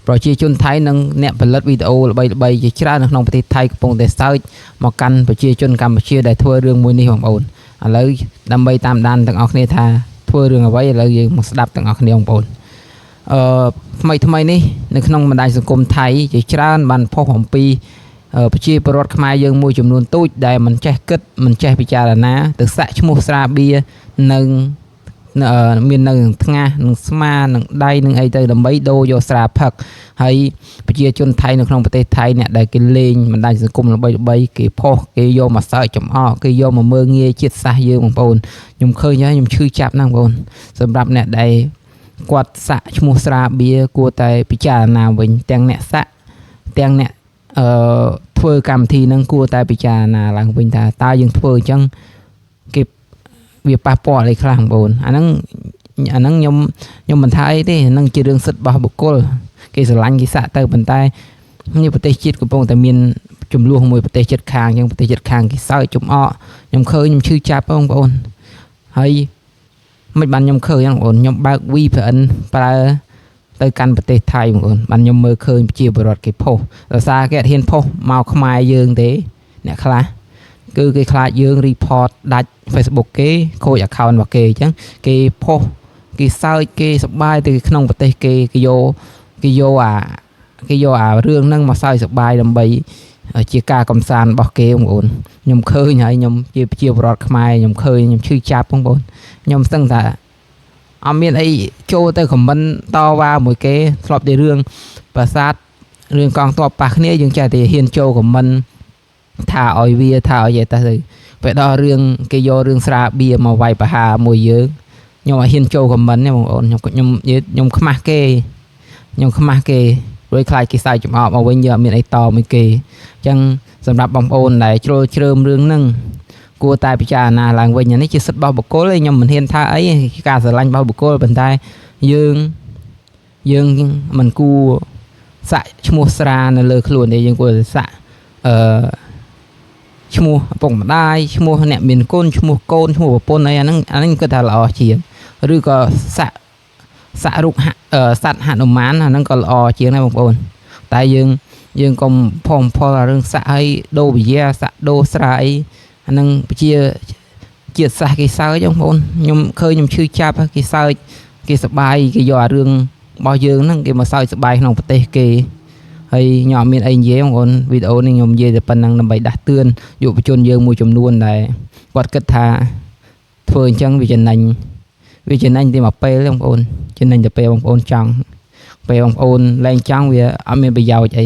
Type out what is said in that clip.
ប្រជាជនថៃនិងអ្នកផលិតវីដេអូល្បីៗជាច្រើននៅក្នុងប្រទេសថៃកំពុងតែសើចមកកាន់ប្រជាជនកម្ពុជាដែលធ្វើរឿងមួយនេះបងប្អូនឥឡូវដើម្បីតាមដានទាំងអស់គ្នាថាធ្វើរឿងអ្វីឥឡូវយើងមកស្ដាប់ទាំងអស់គ្នាបងប្អូនអឺថ្មីថ្មីនេះនៅក្នុងបណ្ដាញសង្គមថៃជាច្រើនបានផុសអំពីប្រជាពលរដ្ឋខ្មែរយើងមួយចំនួនទូចដែលមិនចេះគិតមិនចេះពិចារណាទៅសាក់ឈ្មោះស្រាបៀរនិង មាននៅនឹងថ្ងាសនឹងស្មានឹងដៃនឹងអីទៅដើម្បីដូរយកស្រាផឹកហើយប្រជាជនថៃនៅក្នុងប្រទេសថៃអ្នកដែលគេលេងបណ្ដាញសង្គមល្បីៗគេផុសគេយកមកសើចចំអកគេយកមកមើលងាយជាតិសាសន៍យើងបងប្អូនខ្ញុំឃើញហើយខ្ញុំឈឺចាប់ណាស់បងប្អូនសម្រាប់អ្នកដែលគាត់សាក់ឈ្មោះស្រាបៀរគួរតែពិចារណាវិញទាំងអ្នកសាក់ទាំងអ្នកអឺធ្វើកម្មវិធីហ្នឹងគួរតែពិចារណាឡើងវិញថាតើយើងធ្វើអញ្ចឹងគេ វាប៉ះពាល់អីខ្លះបងប្អូនអាហ្នឹងអាហ្នឹងខ្ញុំខ្ញុំមិនថាអីទេហ្នឹងជារឿងសិទ្ធិរបស់បុគ្គលគេស្រឡាញ់គេសាក់ទៅប៉ុន្តែនេះប្រទេសជាតិកំពុងតែមានចំនួនមួយប្រទេសជិតខាងអញ្ចឹងប្រទេសជិតខាងគេសើចចំអកខ្ញុំឃើញខ្ញុំឈឺចាប់បងប្អូនហើយមិនបានខ្ញុំឃើញបងប្អូនខ្ញុំបើក VPN ប្រើទៅកាន់ប្រទេសថៃបងប្អូនបានខ្ញុំមើលឃើញប្រជាពលរដ្ឋគេផុសដោយសារគេអត់ហ៊ានផុសមកខ្មែរយើងទេអ្នកខ្លះ គឺគេខ្លាចយើង report ដាច់ Facebook គេខូច account របស់គេអញ្ចឹងគេផុសគេសើចគេសប្បាយទៅក្នុងប្រទេសគេគេយកគេយកអាគេយកអារឿងហ្នឹងមកសើចសប្បាយដើម្បីជាការកំសាន្តរបស់គេបងប្អូនខ្ញុំឃើញហើយខ្ញុំជាប្រជាពលរដ្ឋខ្មែរខ្ញុំឃើញខ្ញុំឈឺចាប់បងប្អូនខ្ញុំស្ទឹងថាអត់មានអីចូលទៅខមមិនតវ៉ាមួយគេធ្លាប់តែរឿងប្រាសាទរឿងកងទ័ពប៉ះគ្នាយើងចេះតែហ៊ានចូលខមមិន ថាឲ្យវាថាឲ្យយេទៅពេលដល់រឿងគេយករឿងស្រាបៀមកវាយប្រហារមួយយើងខ្ញុំឲ្យហ៊ានចូលខមមិនទេបងប្អូនខ្ញុំខ្ញុំខ្ញុំខ្មាស់គេខ្ញុំខ្មាស់គេរួចខ្លាចគេសើចចំអកមកវិញយើងអត់មានអីតមួយគេអញ្ចឹងសម្រាប់បងប្អូនដែលជ្រុលជ្រើមរឿងហ្នឹងគួរតែពិចារណាឡើងវិញអានេះជាសិទ្ធិរបស់បុគ្គលឯងខ្ញុំមិនហ៊ានថាអីការស្រឡាញ់របស់បុគ្គលប៉ុន្តែយើងយើងមិនគួរសាក់ឈ្មោះស្រានៅលើខ្លួនទេយើងគួរតែសាក់អឺ ឈ្មោះឪពុកម្ដាយឈ្មោះអ្នកមានគុណឈ្មោះកូនឈ្មោះប្រពន្ធអីអាហ្នឹងអាហ្នឹងគិតថាល្អជាងឬក៏សាក់សាក់រូបសត្វហនុមានអាហ្នឹងក៏ល្អជាងដែរបងប្អូនតែយើងយើងកុំផុសផលអារឿងសាក់ឲ្យដូរវិយាសាក់ដូរស្រាអីអាហ្នឹងជាជាតិសាសន៍គេសើចបងប្អូនខ្ញុំឃើញខ្ញុំឈឺចាប់គេសើចគេសប្បាយគេយកអារឿងរបស់យើងហ្នឹងគេមកសើចសប្បាយក្នុងប្រទេសគេ ហើយខ្ញុំអត់មានអីនិយាយបងប្អូនវីដេអូនេះខ្ញុំនិយាយតែប៉ុណ្ណឹងដើម្បីដាស់តឿនយុវជនយើងមួយចំនួនដែលគាត់គិតថាធ្វើអញ្ចឹងវាចំណេញវាចំណេញតែមួយពេលទេបងប្អូនចំណេញតែពេលបងប្អូនចង់ពេលបងប្អូនលែងចង់វាអត់មានប្រយោជន៍អី